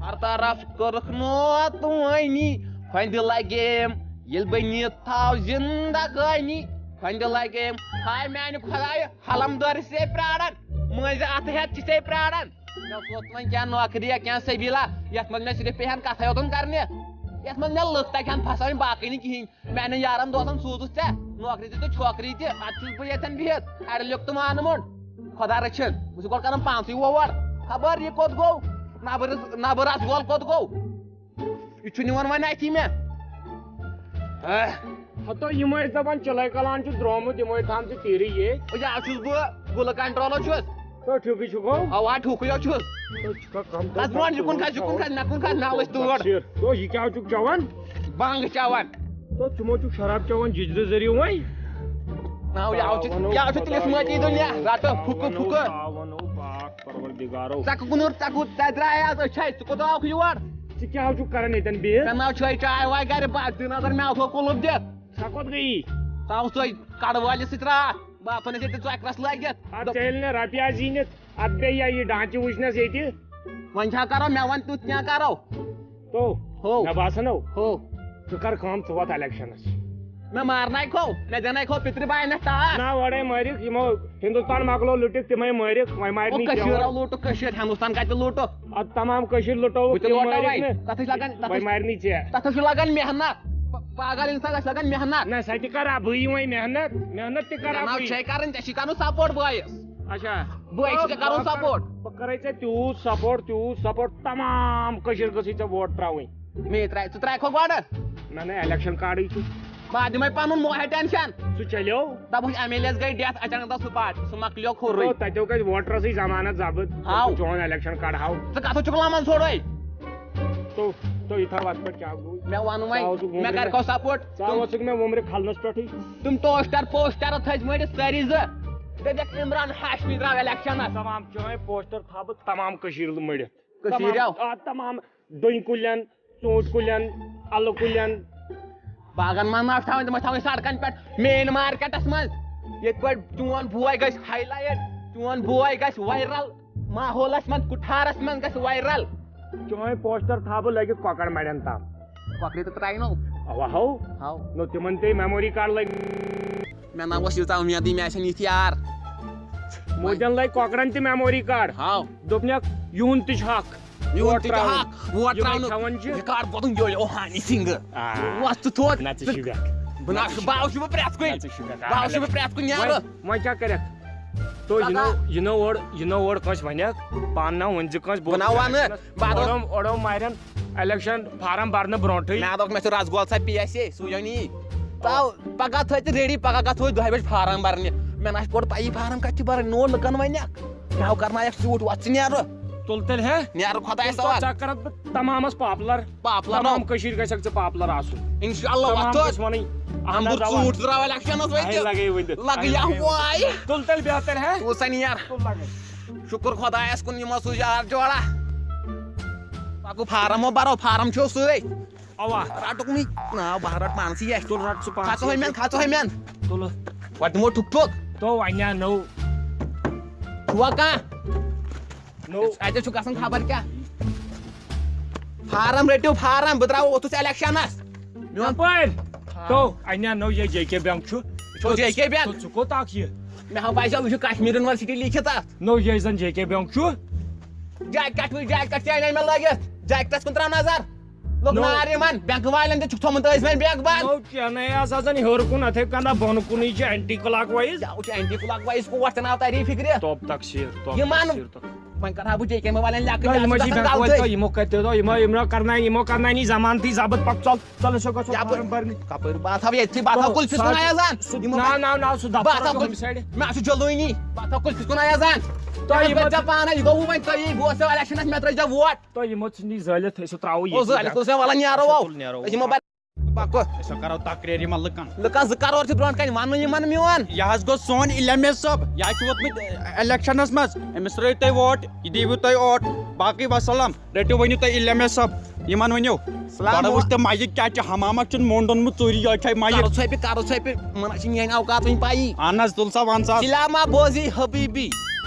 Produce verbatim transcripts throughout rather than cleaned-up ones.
ہر طرف کٔرٕکھ نوتوٲنی، کھۄندِ لگیم، ییٚلہِ بہٕ نِتھ تھاو زندگٲنی، کھۄندِ لگیم۔ ہاے میانہِ خۄدایہِ، حلم دٲرِس ژے پراران، مٲنزِ اتھٕ ہٮ۪تھ چھِ ژے پراران۔ مےٚ اوس ووٚتمُت وۄنۍ کینٛہہ نوکریہ، کینٛہہ سبیٖلا، یتھ منٛز مےٚ صرف پیٚیہِ ہن کتھے یوتن کرنہِ، یتھ منٛز مےٚ لُکھ تگہِ ہن پھساوٕنۍ، باقٕے نہٕ کِہینۍ۔ میانٮ۪ن یارن دوستن سوٗزُتھ ژےٚ نوکری تہِ تہٕ چھوکری تہِ، اتہِ چھُس بہٕ ییٚتٮ۪ن بِہِتھ، اڑِ لیوٚکھ تہٕ مانہٕ مُنڈ۔ خۄدا رٔچھِنۍ، بہٕ چھُس گۄڈٕ کران پانسٕے وۄوڑ، خبر یہِ کوٚت گوٚو، نبرٕ نبرٕ رسگول کوٚت گوٚو؟ یہِ چھُ نِوان وۄنۍ اَتھی مےٚ۔ آہ۔ ہتو یِم ٲسۍ دپان چِلَے کلان چھُ درٛامُت، یِم ٲسۍ تھامژٕ تیٖرٕے ییٚتۍ۔ او، یہِ چھُس بہٕ، گُلہٕ کنٹرولو چھُس۔ تو ٹھیکٕے چھُکھ ہو؟ اوا، ٹھوکٕے ہو چھُس۔ تو چھُکھا کم تو تَتھ برونٛٹھ یہِ کُن کھس، یہِ کُن کھس، مےٚ کُن کھس، نالَس تور۔ تو یہِ کیٛاہ چھُکھ چٮ۪وان؟ بنٛگ چٮ۪وان۔ تو ژٕ ما چھُکھ شراب چٮ۪وان جِجرِ ذٔریعہٕ وۄنۍ؟ ناو یہِ آو چھُ، یہِ آو چھُ تِلِس مٲتی دُنیا، رٹہٕ پھُکہٕ پھُکہٕ۔ پروردگارو۔ ژےٚ کُنُر، ژےٚ کوٗت، ژےٚ درٛاے از أچھے، ژٕ کوٚت آوکھ یور؟ ژٕ کیٛاہ چھُکھ کران ییٚتٮ۪ن بِہِتھ؟ مےٚ ناو چھُے چاے واے گرِ، بس دِ نظر مےٚ آو تھوٚو کُلُف دِتھ۔ سۄ کوٚت گٔیی؟ سۄ آو سۄے کڑٕ وٲلِس سۭتۍ راتھ، بہٕ آو پننِس ییٚتہِ ژۄکرس لٲگِتھ۔ اتھ ژےٚ ییٚلہِ نہٕ رۄپیہِ آسہِ زیٖنِتھ، اتھ بیٚیہِ یا یہِ ڈانچہِ وٕچھنس ییٚتہِ۔ وۄنۍ چھا کرو؟ مےٚ وَن تیُتھ کینٛہہ کرو۔ تو، ہو۔ مےٚ باسان ہو۔ ہو۔ ژٕ کر کٲم، ژٕ وات الیکشنس۔ مےٚ مارناے کھو، مےٚ دِناے کھو پِترِ باینس ٹاس۔ نہ، اورے مٲرِکھ، یِمو ہندوستان مۄکلو لُٹِتھ، تِمے مٲرِکھ، وۄنۍ مارِ او نہٕ کٔشیٖر کینٛہہ۔ آو لوٗٹُکھ، کٔشیٖر، ہندوستان کتہِ لوٗٹُکھ؟ ادٕ تمام کٔشیٖر لُٹووُکھ، بہٕ تہِ تِم لوٹاوَے۔ مٲرِکھ نہٕ۔ تَتھ چھِ لَگان، تَتھ وۄنۍ چھِ، مارِ نہٕ ژےٚ۔ تَتھ چھِ لَگان محنت۔ پ-، پاگل اِنسانَس چھِ لَگان محنت۔ نہ، سۄ تہِ کَرٕ بٕے وۄنۍ محنت، محنت تہِ کَرٕ جناب بٕے۔ چھے کَرٕنۍ، ژےٚ چھی کَرُن support بٲیِس۔ اچھا۔ بٲیِس چھِ ژےٚ کَرُن بہٕ کَرٕ، support۔ بہٕ کَرَے ژےٚ تیوٗت support، تیوٗت support، تمام کٔشیٖر گٔژھٕے ژےٚ vote ترٛاوٕنۍ۔ مے ترٛاے، ژٕ ترٛاوکھٕ گۄڈٕ؟ نہ، نہ، election cardٕے چھُ۔ بہٕ دِمے پنُن موہے tension۔ سُہ چلیو۔ دَپُس MLA یَس گٔے death، اچانک دَپ سُہ پاٹ، سُہ مۄکلیو کھُرُے۔ تو تَتیو گژھِ voterسٕے ضمانت ضبط۔ ہاو۔ چون election card ہاو۔ ژٕ کَتھ چھُکھ لَمان ژھوٚرُے؟ تو، تو یہِ تھاو اَتھ پٮ۪ٹھ کیٛاہ گوٚو؟ مےٚ وَن وۄنۍ، ژٕ آوسُکھ مےٚ وُمرِ، کَرِ کھو support؟ ژٕ آوسُکھ مےٚ وُمرِ کھلنَس پٮ۪ٹھٕے۔ تِم توسٹر پوسٹر تھٲوۍ مٔڑِتھ سٲری زٕ۔ دٔپِکھ عمران ہاشمی درٛاو electionس۔ تمام چٲنۍ poster تھاو بہٕ تمام کٔشیٖرِ مٔڑِتھ۔ کٔشیٖرِ تمام، آو؟ آ، تمام۔ ڈوٗنۍ کُلٮ۪ن، ژوٗنٛٹھۍ کُلٮ۪ن، اَلہٕ کُلٮ۪ن۔ باغن منٛز ما چھِ تھاوٕنۍ، تِم ٲسۍ تھاوٕنۍ سڑکن پٮ۪ٹھ، main marketس منٛز۔ ییٚتہِ پٲٹھۍ چون بوے گژھِ highlight، چون بوے گژھِ viral، ماحولس منٛز، کُٹھارس منٛز گژھِ viral۔ چٲنۍ poster تھاو بہٕ لٲگِتھ کۄکر مَڑٮ۪ن تام۔ کۄکرِ تہِ ترٛایہِ نو۔ اوا ہو۔ ہاو۔ نو تِمن تہِ memory card لٲگۍ۔ مےٚ نہ اوس ییٖژاہ اُمیدٕے، مےٚ آسن یِتھۍ یار۔ موجن لٲگۍ کۄکرن تہِ memory card۔ ہاو۔ دوٚپنکھ، یِہُنٛد تہِ چھُ حق۔ یِہُنٛد ووٹ تہِ چھُ ترٛاوُن۔ حق، ووٹ یِمے ترٛاونُک۔ تھاوان چھِ۔ Record بوتُن یو یو ہانی سنگھ۔ آ۔ وَس ژٕ تھوٚد۔ نہ، ژٕ چھُکھ۔ بہٕ نہ چھُس، بہٕ آوُس بہٕ پرٛٮ۪تھ کُنہِ۔ نہ، ژٕ چھُکھ۔ بہٕ آوُس بہٕ پرٛٮ۪تھ کُنہِ نیرٕ۔ وۄنۍ، وۄنۍ کیٛاہ کَرَکھ؟ تو یہِ نو، یہِ نو اورٕ، یہِ نو اورٕ کٲنٛسہِ وَنٮ۪کھ، پانہٕ نہ ؤنۍ زِ کٲنٛسہِ۔ بہٕ نہ وَنہٕ۔ بہٕ اَدٕ اوڑو، اوڑو مارٮ۪ن۔ Election form برنہٕ برونٹھٕے۔ مےٚ دوٚپ، مےٚ چھُ رسگول سا پی ایس اے، سُے اَنہِ۔ تو پگاہ تھٲے ژٕ ready، پگاہ گژھو أسۍ دۄیہِ بجہِ form برنہِ۔ مےٚ نہ چھِ گۄڈٕ پَیی form کَتہِ چھِ برٕنۍ، نوٚو لُکن وَنٮ۪کھ۔ مےٚ ہاو کرنایَکھ ژوٗنٛٹھۍ، وۄتھ ژٕ نیرٕ۔ تُل تیٚلہِ ہے۔ نیرٕ خۄدایَس تُل حوالہٕ۔ ژٕ کَرَکھ بہٕ تمامَس popular۔ Popular تمام نو۔ کٔشیٖرِ گژھکھ ژٕ popular آسُن۔ اِنشاءاللہ تمام وۄتھ۔ گژھِ وَنٕنۍ، اہن حظ، اَمبُر اَوا۔ ژوٗنٛٹھ درٛاو election-س وۄنۍ اَہَے تہِ۔ لَگے وٕنہِ۔ لَگہٕ اَہَے یا لَگے وٕنہِ۔ وۄنۍ۔ تُل تیٚلہِ بہتر ہے۔ تُل سا نیر۔ تُل لَگے۔ شُکُر خۄدایَس کُن، یِمو سوٗز یار جوڑا۔ پَکو form-و بَرو، form چھُو سۭتۍ۔ اَوا۔ رَٹُکھ نہٕ ناو، بہٕ رَٹہٕ پانسٕے اَتھِ۔ تُل رَٹ ژٕ پانسٕے۔ کھژو ہے مٮ۪ن، کھژو ہے مٮ۪ن۔ تُل۔ گۄڈٕ دِمو ٹھُک ٹھُک۔ تو وَنہِ ہا نوٚو۔ چھُوا کانٛہہ؟ نوٚو۔ اَتہِ چھُ گژھان خبر کیٛاہ۔ Form رٔٹِو، form، بہٕ درٛاوو اوٚتھُس election-س۔ میون یَپٲرۍ۔ تو اَنہِ ہا نوٚو یہِ جے کے بینک چھُ۔ چھُ جے کے بینک؟ ژٕ، ژٕ کوٚت آکھ یہِ؟ مےٚ ہا باسیو، یہِ چھُ کشمیر یونیورسٹی لیٖکھِتھ اَتھ۔ نوٚو یہِ زَن جے کے بینک چھُ۔ Jacket وٕچھ، jacket تہِ اَنے مےٚ لٲگِتھ۔ Jacket-س کُن ترٛاو نظر۔ لوٚگ نوٚو۔ نار یِمن، بینک والٮ۪ن تہِ چھُکھ تھوٚمُت أزۍ وۄنۍ بینک بنٛد۔ نوٚو چینَے آسہٕ آسان ہیوٚر کُن، اَتھَے کَنہ بۄنہٕ کُنُے چھِ anti clockwise۔ یہِ چھُ anti clockwise، کوٹھ تہِ ناو تَری فِکرِ۔ توب تقصیر، توب یِمن تقصیر، توب۔ وۄنۍ کرٕ ہا بہٕ جے کے والٮ۪ن لیکھٕ، تہٕ یِمو یَتھ چھِ چھِ بینک بینک وٲلۍ، گژھان غلطی۔ تہٕ یِمو کَتہِ، تہٕ یِمو، یِمو کرناے، یِمو کرناے نہٕ زمانتٕے ضبط، پَکھ ژَل، ژَل أسۍ چھِ گژھو یَپٲرۍ۔ Form بَرنہِ۔ کَپٲرۍ بہٕ ہا تھاوٕ ییٚتھی، بہٕ ہا تھاوٕ سُہ، کُلفِس سُہ، کُن ایازان۔ سُہ، یِمو ناو، ناو، ناو، سُہ دفتر بہٕ ہا تھاوٕ ہُمہِ side۔ مےٚ ہا چھُ جلوٕنی، بہٕ ہا تھاوٕ کُلفِس کُن ایازان۔ تہٕ یِمو یِمو چھِ ژےٚ پانَے، یہِ گوٚو وۄنۍ ژےٚ یی، بہٕ اوسُس election-س، مےٚ ترٛٲیزیو vote۔ تہٕ یِمو ژھٕنۍ زٲلِتھ، أسۍ ترٛاوو او ییٚتہِ زٲلِتھ، پٮ۪ٹھ۔ کُس وۄنۍ وَلہٕ نیرو أسۍ وَو۔ تُل نیرو۔ أسۍ یِمو بَر-، پَکو۔ أسۍ کَرو تقریر یِمَن لُکَن۔ لُکَن زٕ کَرور چھِ برونٛٹھ کَنہِ، وَنہٕ یِمَن میون۔ یہِ حظ گوٚو سون الیاس صٲب، یہِ حظ چھُ ووتمُت election-س منٛز، أمِس ترٛٲیِو تُہۍ vote، یہِ دِیِو تُہۍ vote، باقٕے وَسَلام۔ رٔٹِو ؤنِو تُہۍ الیاس صٲب، یِمَن ؤنِو۔ سلام۔ گۄڈٕ وٕچھ تہٕ مَیِک کیٛاہ چھِ، حمامَس چھُنہٕ موٚنٛڈ اوٚنمُت ژوٗرِ، یہِ چھِ مَیِک۔ کَرو ژھۄپہِ، کَرو ژھۄپہِ، یِمَن چھِ میٛٲنۍ اوقات وٕنہِ پَیی۔ اہن حظ، تُل سا وَن سا۔ سلامہ بوزی حبیبی،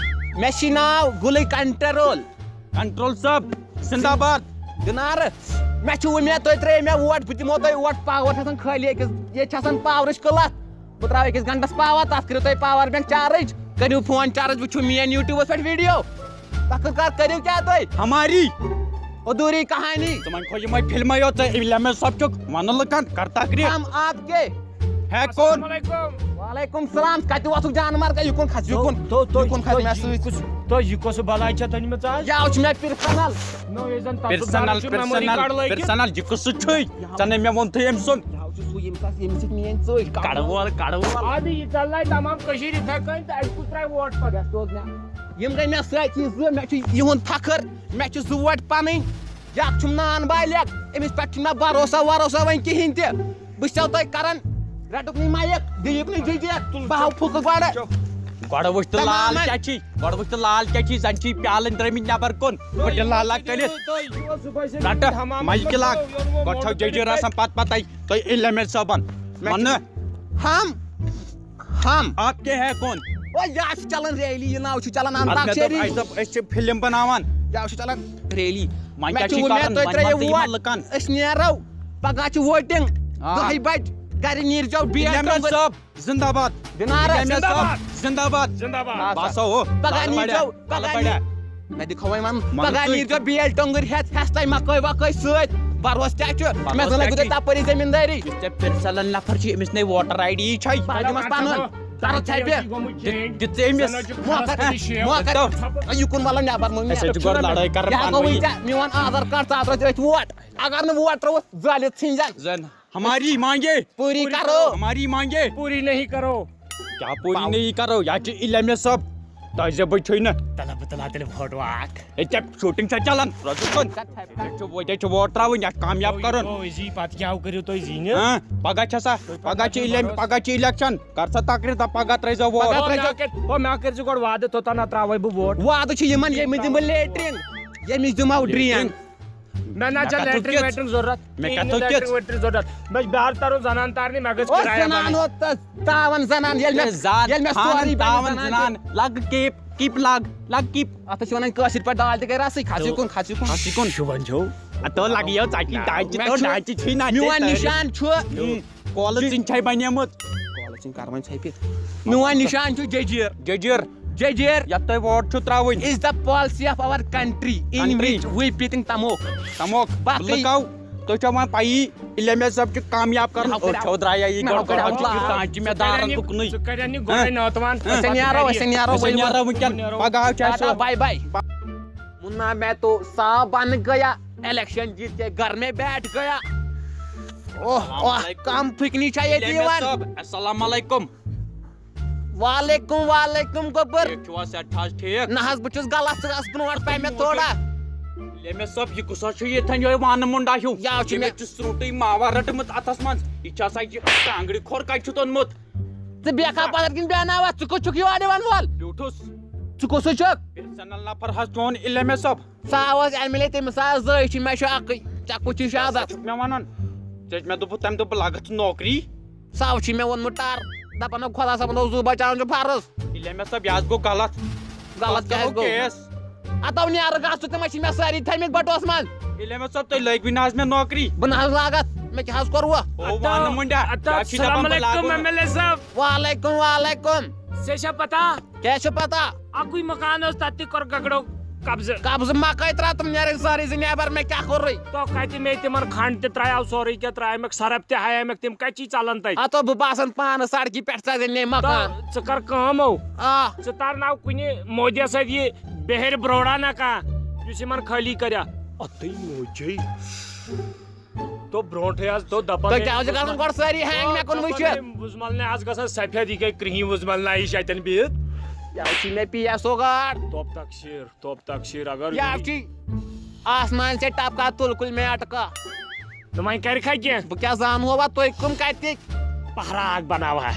مےٚ چھِ ناو گُلٕے کنٹرول۔ کنٹرول صٲب، زندہ باد۔ دِنارٕ، مےٚ چھِ وۄمید تُہۍ ترٛٲیِو مےٚ ووٹ، بہٕ دِمو تۄہہِ ووٹ۔ پاور چھِ آسان خٲلی أکِس، ییٚتہِ چھِ آسان پاورٕچ قٕلت۔ بہٕ ترٛاوٕ أکِس گھنٹَس پاور، تَتھ کٔرِو تُہۍ پاور بینک چارٕج، کٔرِو فون چارٕج، وٕچھِو میٛٲنۍ YouTubeس پٮ۪ٹھ ویٖڈیو۔ تَتھ کٔر کَتھ کٔرِو کیٛاہ تُہۍ؟ ہماری ادھوٗری کہانی۔ ژٕ وۄنۍ کھو یِمَے فِلمَے یوت، ژٕ علمِ سب چھُکھ وَنہٕ لُکَن، کَر تقریر۔ ہم آپ کے۔ ہے کون؟ السلام علیکم۔ وعلیکم السلام۔ کَتہِ ووتھُکھ جانوَر؟ یہِ کُن کھَس، یہِ کُن۔ تو، تو، یہِ کُن کھَس تو، مےٚ یہِ سۭتۍ۔ کُس، تو یہِ کۄس بَلاے چھےٚ تۄہہِ نِمٕژ آز؟ یہِ چھُ مےٚ پِرسنل۔ نو، یُس زَن تَتھ پِرسنل، سُہ دَنٛد چھُ memory پِرسنل، card لٲگِتھ۔ پِرسنل، یہِ کُس سُہ چھُے؟ ژےٚ نَے مےٚ ووٚنتھٕے أمۍ سُنٛد۔ یہِ چھُ سُہ، ییٚمِس آسہِ، ییٚمِس سۭتۍ میٛٲنۍ ژٔج۔ کَڑٕ وول، کَڑٕ وول۔ اَدٕ یہِ ژَلنَے تَمام کٔشیٖرِ یِتھَے کٔنۍ تہٕ اَسہِ کُس ترٛاوِ ووٹ پَتہٕ؟ یَتھ سوز مےٚ۔ یِم گٔے مےٚ سۭتی زٕ، مےٚ چھُ یِہُنٛد فخر، مےٚ چھِ زٕ ووٹ پَنٕنۍ۔ یہِ اَکھ چھُم نان بالغ، أمِس پٮ۪ٹھ چھُنہٕ مےٚ بھروسہ وروسہ وۄنۍ کِہیٖنۍ تہِ۔ بہٕ چھُسو تۄہہِ کران، رٹُکھ نہٕ مایک، دِیُکھ نہٕ جِجہِ، بہٕ ہاو پھُکہٕ گۄڈٕ۔ گۄڈٕ وٕچھ تہٕ لال تمامن۔ کیٛاہ چھی، گۄڈٕ وٕچھ تہٕ لال کیٛاہ چھی، زَن چھی پیالٕنۍ درٛٲمٕتۍ نٮ۪بر کُن، بہٕ دِلہٕ لالہ کٔرِتھ۔ رٹہٕ، مایکہِ لاگ، گۄڈٕ چھو جِجہِ رسم پتہٕ پتَے تۄہہِ علم صٲبن۔ مےٚ وَنہٕ۔ ہم۔ ہم۔ آپ کے ہے کون؟ او، یہِ حظ چھِ چلان ریلی، یہِ ناو چھُ چلان اَدٕ مےٚ دوٚپ، انتاکشری۔ اَسہِ دوٚپ، أسۍ چھِ فِلم بناوان۔ یہِ حظ چھِ چلان ریلی۔ وۄنۍ مےٚ کیٛاہ چھِ چھُے وۄمید کران؟ تُہۍ وۄنۍ ترٛٲیِو وَن تہٕ یِمن ووٹ۔ لُکن۔ أسۍ نیرو۔ پگاہ چھِ ووٹنگ۔ آ۔ دَہہِ بجہِ۔ گرِ نیٖرزیو بی ایل اِلیمن ٹۄنٛگُر۔ صٲب، زندہ باد۔ دِنارا۔ اِلیمن صٲب، زندہ باد۔ زندہ باد۔ آ۔ بس ہو۔ پگاہ بس نیٖرزیو، بڑیا۔ پگاہ بس بڑیا۔ نی-، مےٚ دِ کھوے وَن۔ وَن پگاہ تُہۍ۔ نیٖرزیو بی ایل ٹۄنٛگُر ہٮ۪تھ، ہٮ۪س تۄہہِ مکٲے وکٲے سۭتۍ۔ بروسہٕ کیٛاہ چھُ؟ بروسہٕ مےٚ زَن لَگِو کیٛاہ تۄہہِ چھُ؟ تَپٲری زٔمیٖندٲری۔ یُس ژےٚ پِرسنل نفر چھُ، أمِس نے ووٹر آی ڈی چھے۔ بہٕ دِمس پنُن۔ کر ژھپہِ۔ دِ-، دِ ژٕ أمِس۔ موقع، موقع۔ یہِ کُن وَلہٕ نٮ۪بر مہٕ أسۍ حظ چھِ گۄڈٕ لڑٲے کران یہِ ہا پانہٕ گوٚوٕے ؤنی۔ ژےٚ میون آدھار کارڈ، ژٕ اَتھ رَٹھ أتھۍ ووٹ۔ اگر نہٕ ووٹ ترٛووُتھ، زٲلِتھ ژھٕنۍ زَن۔ زَن ہماری مانگے۔ پوٗری کرو۔ ہماری مانگے۔ پوٗری نہیں کرو۔ کیٛاہ پوٗری نہیں کرو؟ یا چھِ اِلیمے صٲب۔ تۄہہِ زِ بہٕ چھُے نہٕ۔ تَلہ بہٕ تُلہٕ ہا تیٚلہِ فوٹو اکھ۔ ہے، ژےٚ شوٗٹِنگ چھا چلان؟ روزُکھ کُن۔ ژےٚ ژھپہِ۔ ییٚتہِ چھُ، ییٚتہِ چھُ ووٹ ترٛاوٕنۍ، یَتھ کامیاب کرُن۔ گوٚو أزی، پتہٕ کیٛاہ کٔرِو تُہۍ زیٖنِتھ؟ ہاں، پگاہ چھا سا، تُہۍ پگاہ چھِ پتہٕ اِلیم-، بھروسہٕ۔ پگاہ چھِ اِلیکشن۔ کر سا تقریر، دَپ پگاہ ترٛٲیزیو ووٹ۔ پگاہ ہو، مےٚ ترٛٲیزیو۔ کر-، ہو، مےٚ کٔرۍزِ گۄڈٕ وعدٕ، توٚتام نہ ترٛاوَے بہٕ ووٹ۔ وعدٕ چھُ یِمن، ییٚمِس دِمہٕ بہٕ لیٹرین، ییٚمِس دِمہٕ ہاو ڈرین۔ مےٚ نہ چھےٚ مےٚ کَتھ لیٹرین کیُتھ؟ ویٹرین ضروٗرت۔ مےٚ کِہیٖنۍ کَتھ نہٕ کیُتھ؟ لیٹرین ویٹرین ضروٗرت۔ بہٕ چھُس بہار تَرُن زَنان تارنہِ، مےٚ گٔژھ او، کِراے زَنان رَٹٕنۍ۔ ہو تہٕ تاوَن زَنان، ییٚلہِ مےے مےٚ، زان زیادٕ ییٚلہِ مےٚ تھاوَن سورُے بَنہِ تاوَن زَنان زَنان، چھِ۔ لَگ کیپ، کیپ لَگ، لَگ کیپ۔ اَتھ چھِ وَنان کٲشِر پٲٹھۍ دال تہِ گٔے رَسٕے، کھَس یہِ کُن، کھَس یہِ کُن۔ کھَس یہِ کُن۔ شُوَن چھو۔ اَتھ لَگہِ یہِ ژَٹِنۍ، نہ۔ دانہِ تہِ مےٚ تو، چھُ، دانہِ تہِ چھُے نہ، میون نِشان چھُ۔ کولہٕ ژِنۍ چھے بَنیمٕژ۔ کولہٕ ژِنۍ کَر وۄنۍ ژھَپہِ؟ میون نِشان چھُ جٔجیٖر۔ جٔجیٖر۔ جٔجیٖر۔ یَتھ تۄہہِ ووٹ چھُو ترٛاوٕنۍ۔ Is the policy of our country in country۔ Which we beating تَموک۔ تَموک۔ باقٕے لُکو، تُہۍ چھو وۄنۍ پَیی، اِلیمے صٲب چھُ کامیاب کَرُن۔ مےٚ ہاو أتھۍ کَرِ چھو درٛایا یہِ مےٚ ہاو گۄڈٕ کَرِ گۄڈٕ آوُت ژٕ لاگ۔ چھُ تانۍ چھِ مےٚ ژٕ کَرِ دارَن اَنہِ، رُکنٕے۔ ژٕ کَرِ اَنہِ ہاں؟ گۄڈَے ناتوان۔ ہاں؟ أسۍ نیرو، أسۍ نیرو أسۍ وۄنۍ۔ نیرو وٕنکٮ۪ن۔ پَگاہ آو چھُ اَسہِ ٹاٹا، بَے بَے۔ مُنا میں تو صاحب بَن گیا، الیکشن جیت کے گھر میں بیٹھ گیا۔ اوہ، اوہ، السلام علیکم۔ کم پھکنی چھا ییٚتہِ اِلیمے یِوان؟ صٲب، السلام علیکم۔ وعلیکم، وعلیکم گوٚبُر۔ ٹھیٖک چھِو حظ، صحت چھا حظ ٹھیٖک؟ نہ حظ، بہٕ چھُس غلط، ژٕ گژھ برونٛٹھ پَہمَتھ تھوڑا۔ اِلیمے صٲب، یہِ کُس حظ چھُ ییٚتھٮ۪ن یِہوٚے وانہٕ مُنڈا ہیوٗ؟ یہِ حظ چھُ ییٚمِس مےٚ چھُ سرٛوٗٹٕے ماوا رٔٹمٕژ اَتھَس منٛز۔ یہِ چھِ آسان یہِ کانٛگرِ کھۄر کَتہِ چھُتھ اوٚنمُت؟ ژٕ بیٚہکھا پَتھَر کِنۍ بیٚہناوَتھ؟ ژٕ کُس چھُکھ یورٕ یِوان وول؟ بیوٗٹھُس۔ ژٕ کُس ہُہ چھُکھ؟ پِرسنل نفر حظ چون اِلیمے صٲب۔ سُہ آو حظ ایم ایل اے، تٔمِس آو زٲے چھِ، مےٚ چھُ اَکٕے، ژےٚ کُس چھُے شہادت؟ ژٕ چھُکھ مےٚ وَنان، ژےٚ چھُکھ مےٚ دوٚپمُت، تَمہِ دۄہ بہٕ لاگَتھ ژٕ نوکری۔ سُہ آو چھُے مےٚ ووٚنمُت ٹَر، دَپان اوس خۄدا صٲبَن دوٚپ زُو بَچاوُن چھُ فرض۔ ییٚلہِ مےٚ سۄ بیٛاکھ گوٚو غلط۔ غلط پَتہٕ کیٛاہ گوٚو گوٚو؟ کیس۔ اَتَو نیرٕ گژھ ژٕ، تِمَے چھِ مےٚ سٲری تھٲیمٕتۍ بَٹوَس منٛز۔ ییٚلہِ مےٚ سۄ تُہۍ لٲگوٕے نہٕ حظ مےٚ نوکری۔ بہٕ نہٕ حظ لاگَتھ، مےٚ کیٛاہ حظ کوٚروٕ؟ او اَتَو، وَنہٕ مُنڈا، اَتَو، یہِ چھِ دَپان بہٕ السلام لاگو علیکم نہٕ۔ ایم ایل اے صٲب۔ وعلیکم، وعلیکم۔ ژےٚ چھےٚ پَتہ؟ کیٛاہ چھِ پَتہ؟ اَکُے مکان اوس، تَتھ تہِ کوٚر گگڑو قبضہٕ۔ قبضہٕ مکٲے ترٛاو تِم نیرٕنۍ سٲرٕے زٕ نیبر، مےٚ کیٛاہ کوٚرُے؟ تو کَتہِ مےٚ تِمن کھنٛڈ تہِ ترٛایاو، سورُے کینٛہہ ترٛایمَکھ، سرف تہِ ہایمَکھ، تِم کَتہِ چھی ژَلان تَتہِ؟ ہَتو بہٕ باسان پانہٕ سڑکہِ پٮ۪ٹھ ژےٚ زَن نے مکان۔ تو ژٕ کر کٲم او۔ آ۔ ژٕ ترناو کُنہِ مودیَس سۭتۍ یہِ بِہِرۍ بروڑا نہ کانٛہہ، یُس یِمن خٲلی کَرِ۔ اَتھٕے موجے۔ تو برونٛٹھٕے حظ، تو دَپان تُہۍ کیٛاہ حظ چھِو کران گۄڈٕ سٲری ہینگ مےٚ کُن وٕچھِتھ؟ وُزمل نے آز گژھان سفید، یہِ گٔے کرٛہِنۍ وُزمل نہ یہِ چھِ اَتٮ۪ن بِہِتھ۔ یہِ حظ چھِ مےٚ پی ایس او گاڈ۔ توب تقصیر، توب تقصیر، اگر یہِ حظ چھِ آسمان سے ٹپکا تُل کُل میں اٹکا۔ تہٕ وۄنۍ کَرِکھا کینٛہہ؟ بہٕ کیٛاہ زانہٕ ہو وۄنۍ تُہۍ کٕم کَتِکۍ؟ پہرا اکھ بناوہا۔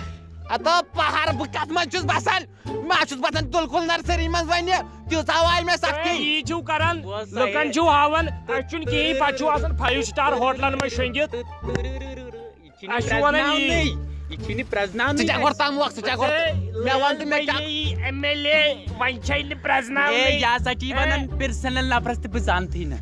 ہتو پہر بہٕ کتھ منٛز چھُس بسان؟ ما چھُس بسان تُلکُل نرسری منٛز وۄنۍ؟ تیٖژاہ آیہِ مےٚ سختی۔ تُہۍ یی چھِو کران، بوز سا لُکن یہِ۔ چھِو ہاوان، اَسہِ چھُنہٕ کِہیٖنۍ، پتہٕ چھِو آسان فایو سٹار ہوٹلن منٛز شۄنٛگِتھ۔ یہِ چھِنہٕ اَسہِ چھُ وَنان یی۔ پرٛزناونٕے۔ یہِ چھِنہٕ پرٛزناونٕے ژٕ کیٛاہ اَسہِ۔ گۄڈٕ تموکھ، ژٕ کیٛاہ گۄڈٕ؟ مےٚ وَن تہٕ مےٚ کیٛاہ؟ ایم ایل اے، وۄنۍ چھے نہٕ پرٛزناونٕے۔ اے، یہِ ہسا چھِ یہِ وَنان اے۔ پٔرسنل نفرس تہٕ بہٕ زانتھٕے نہٕ۔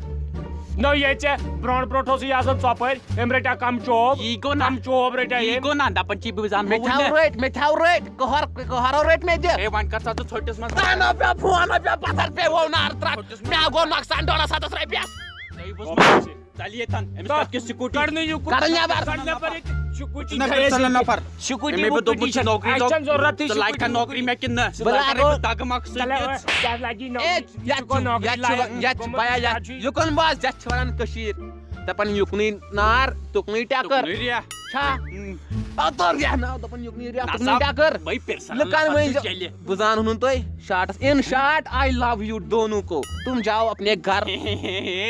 نو ییٚتہِ ژےٚ برونٛٹھ برونٛٹھ اوسُے آسان ژۄپٲرۍ، أمۍ رٹیا کم چوب؟ یی گوٚو نا۔ کم چوب رٹیا یی ییٚمۍ؟ گوٚو نا، دپان چی بہٕ زانہٕ مےٚ ہووُے تھاو نہٕ۔ رٔٹۍ، مےٚ تھاو رٔٹۍ، کہر، کہرو رٔٹۍ مےٚ دِ۔ ہے، وۄنۍ کر سا ژٕ ژھوٚٹِس منٛز۔ اہن حظ، پیٚو فون، حظ پیٚو پتھر، پیٚو وو نار ترٛٹھ۔ مےٚ گوٚو نۄقصان ڈۄڈس ہتس رۄپیس۔ تۄہہِ ووٚس مےٚ، ژَلہِ ییٚتٮ۪ن، أمِس کَتھ کِژھ سکوٗٹی؟ کڑ نہٕ یہِ کڑ نٮ۪بر۔ کڑ نٮ۪بر یہِ سکوٗٹی۔ نہ، کھڑ ژٕ ژَل نہ نفر۔ سکوٗٹی أمۍ ہے بہٕ بہٕ دوٚپمُت تُجی ژٕ چھَکھ۔ نوکری اَسہِ دو-، چھَنہٕ ضروٗرت یہِ ژٕ لایکھا سکوٗٹی۔ نوکری مےٚ کِنہٕ نہ؟ ژٕ بہٕ لایکھا لاگو۔ أمِس دَگہٕ مۄکھ سۭتۍ تَلے یہِ؟ وۄنۍ، یَتھ لَگی نوکری، اے، یَتھ یہِ چھُ، گوٚو نوکری یَتھ چھُ لایق۔ وَ-، یَتھ چھُ گوٚو بَیا، یَتھ، مُمتاز چھُ۔ یہِ کُن وَس، یَتھ چھِ وَنان کٔشیٖر۔ دَپان یُکنُے نار، تُکنُے ٹٮ۪کر۔ تُکنُے ریٚہہ۔ چھا؟ ہُم۔ او، توٚر ریٚہہ ناو، دَپان یُکنُے ریٚہہ، نہ تُکنُے سا، ٹٮ۪کر۔ بَے پِرسَنل لُکَن نفر ؤنۍ چھُ زِ-، جیٚلہِ۔ بہٕ زانہٕ نہٕ تۄہہِ۔ Shots, in short, I love you دونوں کو۔ تم جاؤ اپنے گھر۔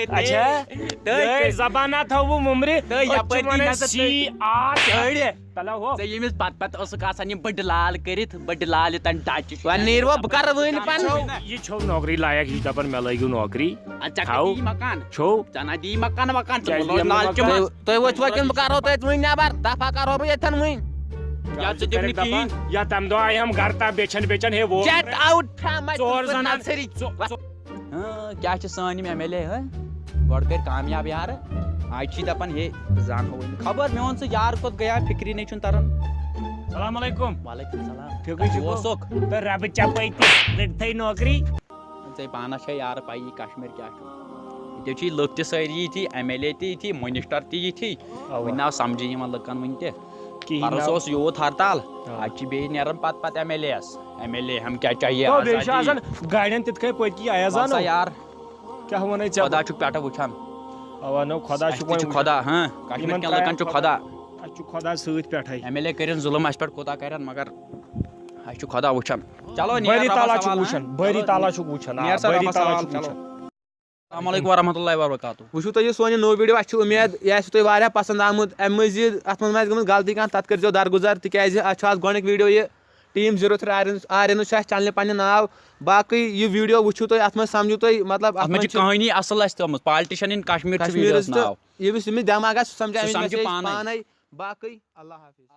اچھا، تہٕ یہِ زبان ہا تھاوو مُمرِ۔ تہٕ أسۍ چھِ یپٲرۍ وَنان نظر سی آر۔ تٔڑۍ۔ تَلہ ہو۔ ژےٚ ییٚمِس پتہٕ پتہٕ ٲسٕکھ آسان یِم بٔڈٕ لال کٔرِتھ، بٔڈٕ لال یوٚتام ڈچہِ چھِ وۄنۍ نیٖروا، بہٕ کرٕ وۄنۍ پنُن۔ یہِ چھو نوکری لایق، یہِ چھِ دَپان مےٚ لٲگِو نوکری۔ اَدٕ ژےٚ تھاو۔ کَتہِ یی مکان؟ چھو۔ ژےٚ نہ دی مکان وکان، ژٕ کیٛازِ مُلوٹ یِمن لالچہِ مکان؟ منٛز۔ تُہۍ، تُہۍ ؤتھِو وۄنۍ کِنہٕ بہٕ کرو تۄہہِ وۄنۍ نٮ۪بر؟ دفع کرو بہٕ ییٚتھٮ۪ن وۄنۍ۔ یا ژٕ دِکھ نہٕ کِہیٖنۍ۔ یا تَمہِ دۄہ آیہِ ہم گرٕ تام بیٚچھن بیٚچھن، ہے ووت۔ Get out from my ژور زنان۔ نرسری۔ ژو-، ژو-، ہاں، کیٛاہ چھِ سٲنۍ یِم ایم ایل اے، ہاں؟ گۄڈٕ کٔرۍ کامیاب یارٕ۔ آز چھی دَپان، ہے، زانہو وۄنۍ۔ خبر میون سُہ یار کوٚت گٔیا، فِکری نَے چھُنہٕ تَران۔ سلام علیکم۔ وعلیکم السلام۔ ٹھیٖکٕے چھُکھ؟ اوسُکھ۔ تہٕ رَبہٕ چَپَے تہِ رٔٹتھٕے نوکری۔ ژےٚ پانَس چھےٚ یارٕ پَیی کشمیر کیٛاہ چھُ۔ ییٚتہِ چھِ یہِ لُکھ تہِ سٲری یِتھی، ایم ایل اے تہِ یِتھی، منسٹر تہِ یِتھی۔ اَوا۔ وۄنۍ نہ سَمجھی یِوان لُکَن وٕنہِ تہِ۔ کِہیٖنۍ پَرُس نہ۔ اوس یوٗتھ ہڑتال، آ۔ اَتہِ چھِ بیٚیہِ نیران پَتہٕ پَتہٕ ایم ایل اے یَس۔ ایم ایل اے ہم کیا چاہیے، تو بیٚیہِ چھُ آزادی۔ آسان گاڑٮ۪ن تِتھ کٔنۍ پٔتۍ کِنۍ ایازان وَلسا ہو۔ یار۔ کیٛاہ وَنَے ژےٚ؟ خۄدا چھُکھ پٮ۪ٹھٕ وٕچھان۔ اَوا نو، خۄدا اَسہِ چھُ تہِ وۄنۍ چھُ وٕچھان۔ خۄدا، ہاں، کشمیر یِمَن کٮ۪ن لُکَن چھُ ترٛایَکھ خۄدا۔ اَسہِ چھُ خۄدا سۭتۍ پٮ۪ٹھَے۔ ایم ایل اے کٔرِن ظُلُم اَسہِ پٮ۪ٹھ کوٗتاہ کَرن، مگر اَسہِ چھُ خۄدا وٕچھان۔ چلو، نیر بٲری رۄبَس تعالیٰ چھُ حوال، ہاں۔ وٕچھان، بٲری چلو، تعالیٰ چھُ وٕچھان، آ، نیر سا بٲری رۄبَس تعلیٰ حوال، چھُ چلو۔ وٕچھان۔ السلام علیکم ورحمۃ اللہ وبرکاتہ۔ وٕچھِو تُہۍ یہِ سون یہِ نوٚو ویٖڈیو، اَسہِ چھِ اُمید یہِ آسہِ تۄہہِ واریاہ پَسنٛد آمُت۔ اَمہِ مٔزیٖد اَتھ منٛز ما آسہِ گٔمٕژ غلطی کانٛہہ، تَتھ کٔرۍزیو درگُزر، تِکیٛازِ اَتھ چھُ آز گۄڈٕنیُک ویٖڈیو یہِ۔ ٹیٖم زیٖرو تھرٛی آرینو، آرینو چھُ اَسہِ چَنلہِ پنٛنہِ ناو۔ باقٕے یہِ ویٖڈیو وٕچھِو تُہۍ، اَتھ منٛز سَمجھِو تُہۍ، مطلب، اَتھ اَتھ منٛز منٛز چھِ چھِ کہانی اَصٕل اَسہِ تھٲومٕژ، پالٹِشَن اِن کشمیٖر چھُ کشمیٖرَس ویٖڈیوَس تہٕ ناو۔ ییٚمِس، ییٚمِس دٮ۪ماغ آسہِ، سُہ سَمجھِ سُہ اَمہِ سَمجھِ وِزِ پانَے۔ پانَے۔ باقٕے اللہ حافظ۔